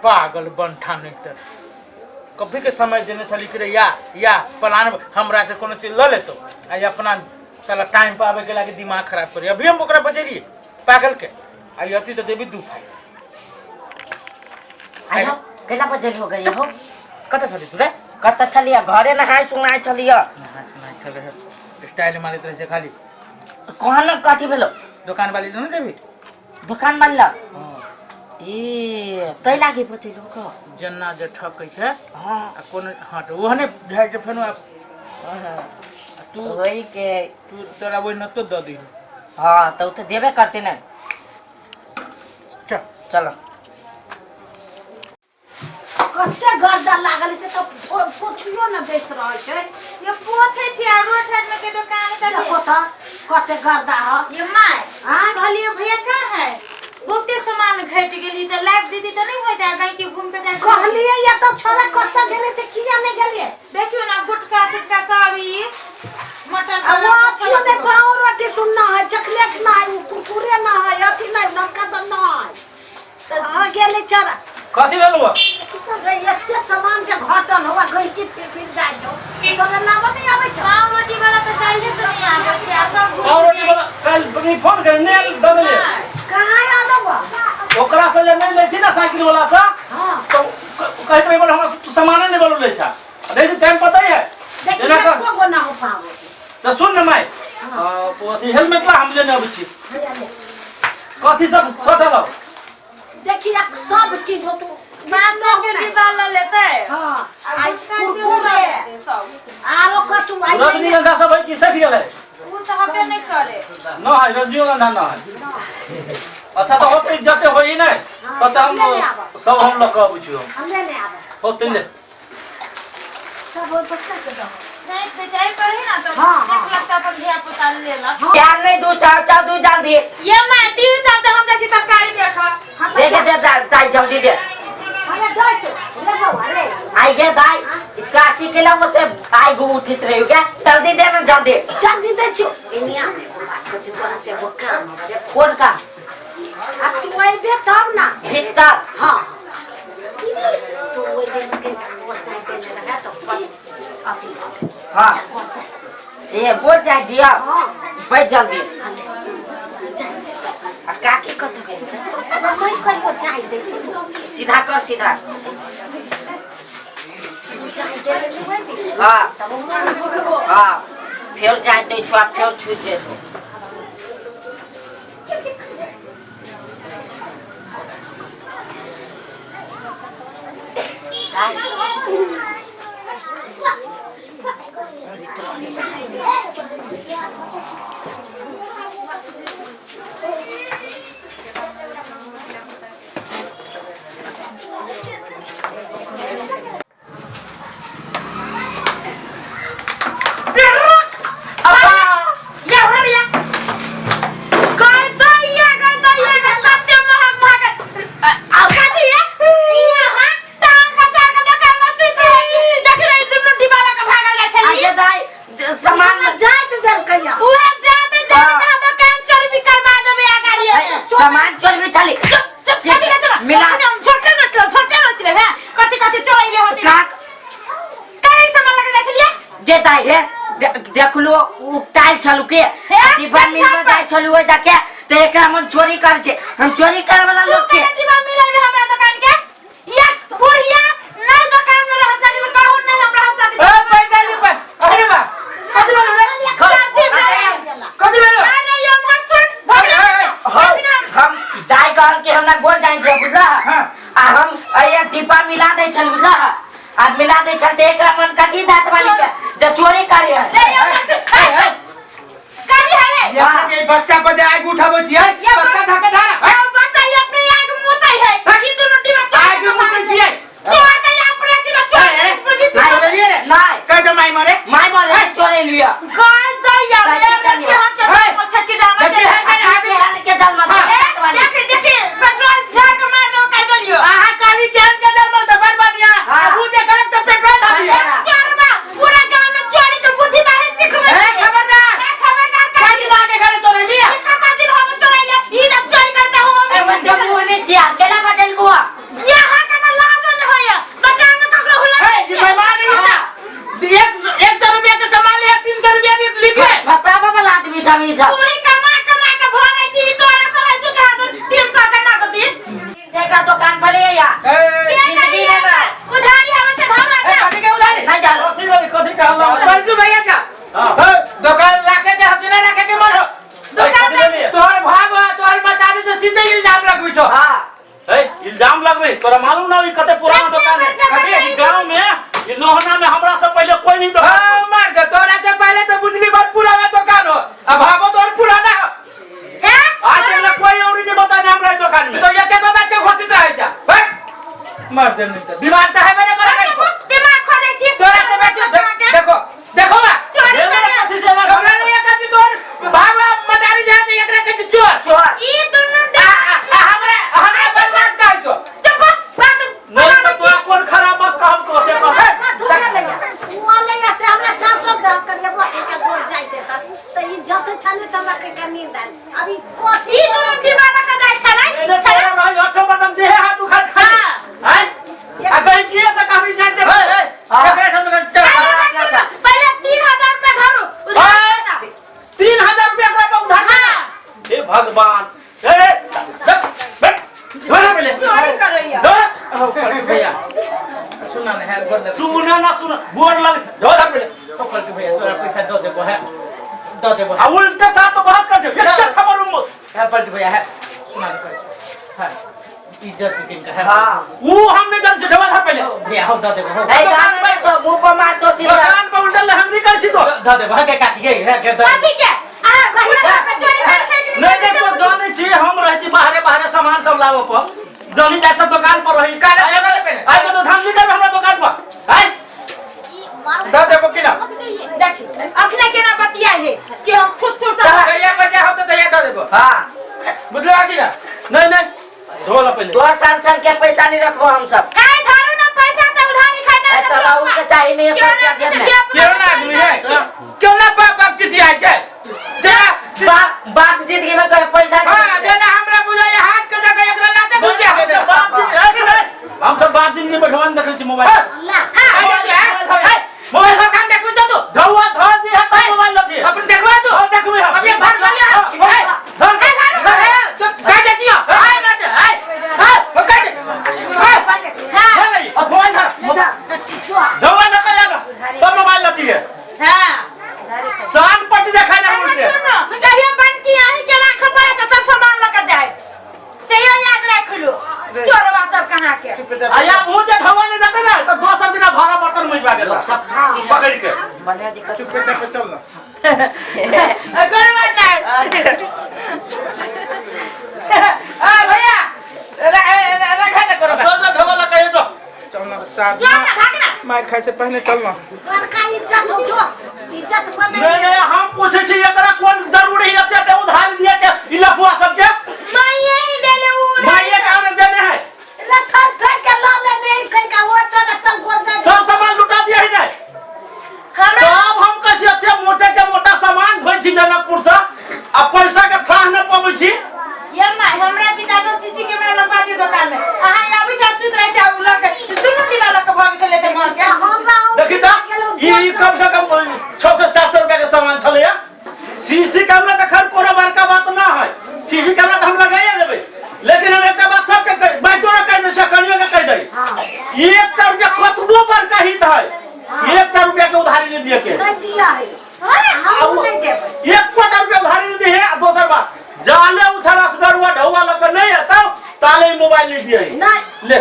पागल बनठा नहीं तर कभी के समय देने छली कि रे या या प्लान हमरा से कोनो चीज ल लेतो आ ये अपना साला टाइम पर आवे के लागे दिमाग खराब करी। अभी हम ओकरा बजेलिए पागल के आ ये अति तो देबी दू फाइल। आयो केला बजल हो गई हो? कत छली तू रे? कत छलिया घरे नहाय सुनाय छलिया। नहाय सुनाय छले हे, स्टाइल मारैत रहे छै खाली। कहन कथी भेलो? दुकान वाली न जेबी? दुकान वाली ला? हां। ए तै लागे बचेलो क जन्ना जे ठकै छै। हां। आ कोनो हां त ओहने भए जे फेनो आ तू वही के तू तोरा ओहि नतो दऽ दिही। हां त उ त देबे करते ने। चल चलो। कते गर्दा लागल छै तऽ पोछियो न दैत रहै छै। ये पोछै छी आ रोड साइड में के दुकान है। देखो तऽ कते गर्दा ह। ये my आँय? कहलिए भैया कहाँ है, बहुते सामान घट गेली तऽ लाइफ दीदी तऽ नहीं होइत आ गाय के घूम के जाय। कहलिए या तऽ छोरा कते गेलै से किया नहि गेलिए? देखियो ना गुटखा सुटका सब ई मटन आ वो अथियो नहि, पाव रोटी सुनना है, चॉकलेट ना है, कुरकुरे ना है, अथी नहीं, नमका सब ना है। अहाँ गेलै चरा। कथी भेल हुआ? किसान रे एते सामान जे घटल हुआ गई फिर फिर जाइ छौ तोरा लाबऽ नहि आबै छौ? पाव रोटी वाला तऽ काल्हि से नहीं आबै छै आ सब घूम पाव रोटी वाला काल्हि बनी फोन करे नहि दऽ देलियै। कहाँ आलो बा? ओकरा से जे नहि लै छी ने साइकिल वाला से। हाँ। तो कहैत रही बोले हमरा तू सामाने नहि बोलो लै छा। देखी टाइम पता ही है। देखी जेना कर। एको गो ना हो पाव रोटी। तऽ सुन ने माय, ओ अथी हेलमेट ला हम लेने अबै छी। हैया ले। कथी सब सोचल हो? देखी सब चीज हो तू माछा के डिब्बा ल लेतै। हाँ। आ आई गुटखा सेहो ल कुरकुरे लेतै सब। आरो कतू आई रजनीगंधा सब है कि सटि गेलै? उ तऽ हबे नहि करे। न है रजनीगंधा न है। अच्छा तऽ होतै जते होई नहि तते हम लेने आबऽ। सब हम लऽ कऽ अबै छी हम। हम लेने आबऽ। होतै ले। सब ओइ बच्चा के दहो। साइड पे जाय पर है ना तो हाँ, हाँ। देख लगता अपन धिया पुता लेलक। प्यार नहीं दू चाव चाव दू जल्दी। ये my दी चाव चाव हम जाइ छी तरकारी देख। हाँ, दे दे दे दाई जल्दी दे। अरे दै छौ ले बौआ ले। आई गे दाई काकी के ला ओते आई गो उठित रही क्या? जल्दी दे ना जल्दी। जल्दी दै छौ। एनिया में बात कर तोरा से एगो काम हो। कोन काम? आ तू अइबे तब ना। भीतर। हाँ तू ओहि दिन के वो चाय देने रहे तो अथी। हाँ ए बोल जाय दिया। हाँ। बैठ जल्दी। आ काकी कत गेल? नहीं कहियो चाय दै छै। सीधा कर सीधा। चाय देले नहीं ओहि दिन। हाँ। तब हमरा हाँ फेर जाय दै छौ फेर छूट जेतौ। या हरिया गई दैया गई दैया गई कते महग महग आ कथी है यहाँ टांग पसार के दुकान में सुति रही देख रही दुनू डिब्बा लऽ के भागल जाइ छली। आगे दाई सामान जाइत देलकै। उहे जाते जाते यहाँ दुकान चोरी भी करवा देबे आ गाड़ी में। सामान चोरी भी छली। चुप कथी कथी मिला। छोटे मछली छोटे मछली है कथी कथी चोरैले होती। काक करे सामान लगे जाइ छलियै? जे दाई हे देखलु उकतायल छलु के डिब्बा मिलबे जाइ छलु ओहि दके त एकरा मन चोरी कर छै। हम चोरी करे वाला तू लोग छै। केना डिब्बा मिलेबे हमरा दुकान के? या बुढ़िया नहीं दुकान में रह सके तो कहू नहीं हम रह सके। ए पैसा ली पर अरे बा कथी भेलो रे? कथी भेलो? नहीं नहीं ये हमर सुन। अरे, अरे, हम दाई कहल कि हमरा गोल जाइ छै बुझला। हाँ। आ हम ये डिब्बा मिला दै छल बुझला। आ मिला दै छल त एकरा मन कथी दांत वाली के जे चोरी करे है। नहीं हमर सुन। कथी है रे? ये ये बच्चा पर जे आगि उठाबै छियै ये बच्चा धक्का धरा। ये बच्चा ये अपने आगि मुतै है। ई दुनू डिब्बा चोर आगि मुतै छियै। चोर त ये अपने छी त चोर अरे, बुद्धि से। चोरेलियै रे? नहीं। कह दे माय मरे। माय मरे चोरे लिया। गाय दैया साइकिल रे चलियो। के हाथ के हे। पोछे के जामा देखी, के। हे, हे, हाथ के हाल के दल मत हाँ। दांत वाली। देख देख पेट्रोल झाड़ के मार दो कह देलियो। अहाँ कहली केहन के जल मर बड़ बढ़िया। हाँ। आ उ जे कहलक त पेट्रोल धऽ दिया। चोरबा पूरा गांव में चोरी के बुद्धि बाहे सिखबै। ए खबरदार। ए खबरदार कह दिन आके घरे चोरेलियै? कता दिन हो चोराइले ई जब चोरी करता हो आदमी सब। पूरी कमा कमा के भरे छी, तोरा सब है चुका दो 300 के नगदी। 300 का दुकान पर ले या। ए, जिंदगी में ना। उधारी हमें से धर ए, राजा। कथी के उधारी? नहीं डालो। कथी भेलै, कथी के हल्ला? बल्टू भैया का। हाँ। ए, दुकान राखे के हकी ना राखे के मर हो। दुकान भेलिए? तोहर भाग हो, तोहर मतारी तो सीधे इल्जाम लगबी छो। हाँ। ए, इल्जाम लगबे तोरा मालूम ना ई कते पुराना दुकान है। कथी? ई गांव में, ई लोहना में हमरा से पहले कोई नहीं दुकान। हाँ, मार दे तोरा से पहले तो बुझली बहुत पुराना दुकान हो, अब भागो तोहर पुराना हो। हैं? आज तक ना कोई और नहीं बताने हमरा ई दुकान में। तो ये के बात के घोषित रहे जा। बैठ। मार दे नहीं तो दिमाग तो है मेरे को रखे। दिमाग खो जाइ छी। तोरा से बेसी देखो देखो बा। चोरी ये मेरा करे। कथी से ना हमरा ले कथी तोर भागो मतारी जा से एकरा कथी चोर। चोर। ई दुनू आ, आ, आ, हमरा हमरा बदमाश कहै छो। चुप बात। नहीं तो तोरा कोन खराब बात कहब तो से कह। ओ ले से हमरा 400 दाम कर लेबो के गोर जाय देता त इज्जत छले त हमरा के नींद आयल। अभी कथी ई दुनू दीवाना के जाइ छलै। एने तोरा रही अठो बदम देहे हाथ उखाड़ खा। हाँ। हैं? आ गई किए से कभी जाय दे। ए, ए, एकरा सब दुकान चल। पहले पहले 3000 रुपया धरू उधार देता। 3000 रुपया एकरा पर उधार। हाँ। हे भगवान। ए, बैठ बैठ। धोरा पहले। चोरी करैया। धोरा। ओ, पलटू भैया सुना ना है गोर लग। सुना ना सुना बोर लग। धोरा पहले। ओ, पलटू भैया तोरा पैसा दो देबो है, दो देबो। आ उल्टे साथ तो बहस कर छे। एक खबर में है पलटू भैया है सुना ना पलटू है इज्जत से किनका है। हाँ। ऊ हम नहीं जान छे ढवा धर पहले। भैया हो दो देबो हो। नहीं दाम में तो मुंह पर मार तो सीधा। दुकान पर उल्टल हम नहीं कर छी तो। दो देबो है के काटी गई है के दो। कथी के? अहाँ कहियो ना चोरी कर छै। नहीं नहीं तो जानै छी हम रहै छी बाहरे बाहरे सामान सब लाबऽ पर। जानी जाइ सब दुकान पर रही। काला काला पहने। आइ को तो धान नहीं करबे हमरा दुकान पर। आइ दो देबो कि ना? देखी अखने केना बतिया है कि हम खुद खुद से दहिया पैसा हो तो दहिया दो देबो। हाँ। बुझलो कि ना? नहीं नहीं धोला पहले। तोहर सन सन के पैसा नहीं रखबो हम सब। काहे धरू ना पैसा त उधारी खाना। ए, तोरा ऊ के चाही नहीं क्यों पैसा ना जेब में। क्यों ना आदमी है? क्यों ना बाप बाप चिचिया छै? जेना बाप बाप जिंदगी में कहीं पैसा नहीं हाँ, रखले। जेना हमरा बुझाय हाथ के जगह एकरा लाते घुसिया दे। बाप जी ए, सुन, ए, हम सब बाप जी के बैठवान देखै छी मोबाइल। ला। हाँ, मोबाइल पर काम देखबी तू? धौआ धर जी है तब मोबाइल लगी। अपन देखबा तू? हां देखबे हम। अब ये भाग लिया। ए, धर। ए, तो का जाइ छियो? आय मार दे, आय। आय, ओ का दे। आय। हां नहीं, अब मोबाइल धर। जो धौआ न करेगा तब मोबाइल लगी है। हां शान पट्टी देखा ना हमर उल्टे। सुनो कहियो बन की आही के राख पड़े त तब सामान लके जाए से यो याद राख लो चोरवा सब कहाँ के। आया वो जे ढवा नहीं देते ना तो दोसर दिन भाड़ा बर्तन मुझवा के लोग सब खा के पकड़ के मने दिक्कत। चुप पे चल ना। ए, कोई बात नहीं। आ भैया, रखा ना करो। दो दो ढवा लगा ये दो। चल ना साथ। चोर ना भागना। मार खाए से पहले चल ना। लड़का इज्जत हो जो इज्जत बने। नहीं नहीं हम पूछे छी एकरा कोन जरूरी है एते उधार दिए के ई लफुआ सब के? मैं यही देले उ माइये काहे देने है? रखल थर के ल ले नहीं कह का वो चल चल गोर जाय। सब सामान लुटा दिया ही नहीं। हमरा तब हम कहै छी एते मोटे के मोटा सामान ढोइ छी जनकपुर से आ पैसा के थाह न पबै छी। ये my हमरा पिता से सीसी कैमरा लगवा दियो दुकान में। अहाँ आबि जा सुत रहे छै उ लके दुनू डिब्बा लके भाग से लेते घर के। हमरा देखी त ई कम से कम 6 से 700 रुपया के सामान छलैया। सीसी कैमरा त खैर कोनो बड़का बात ना है, सीसी कैमरा त हम लगाइए देबै, लेकिन हम एकटा बात सबके कह मैं तोरा कह दै छियै, कनियो के कह दै, एकटा रुपया कतबो बड़का हित है, एकटा रुपया के उधारी नहीं दिए के। नहीं दिया है। हम नहीं देबै। एक कोटा रुपया उधारी नहीं दिए। आ दोसर बात जाले उछल असगरुआ ढौआ लग नहीं हेतौ ताले मोबाइल नहीं दिए। नहीं। ले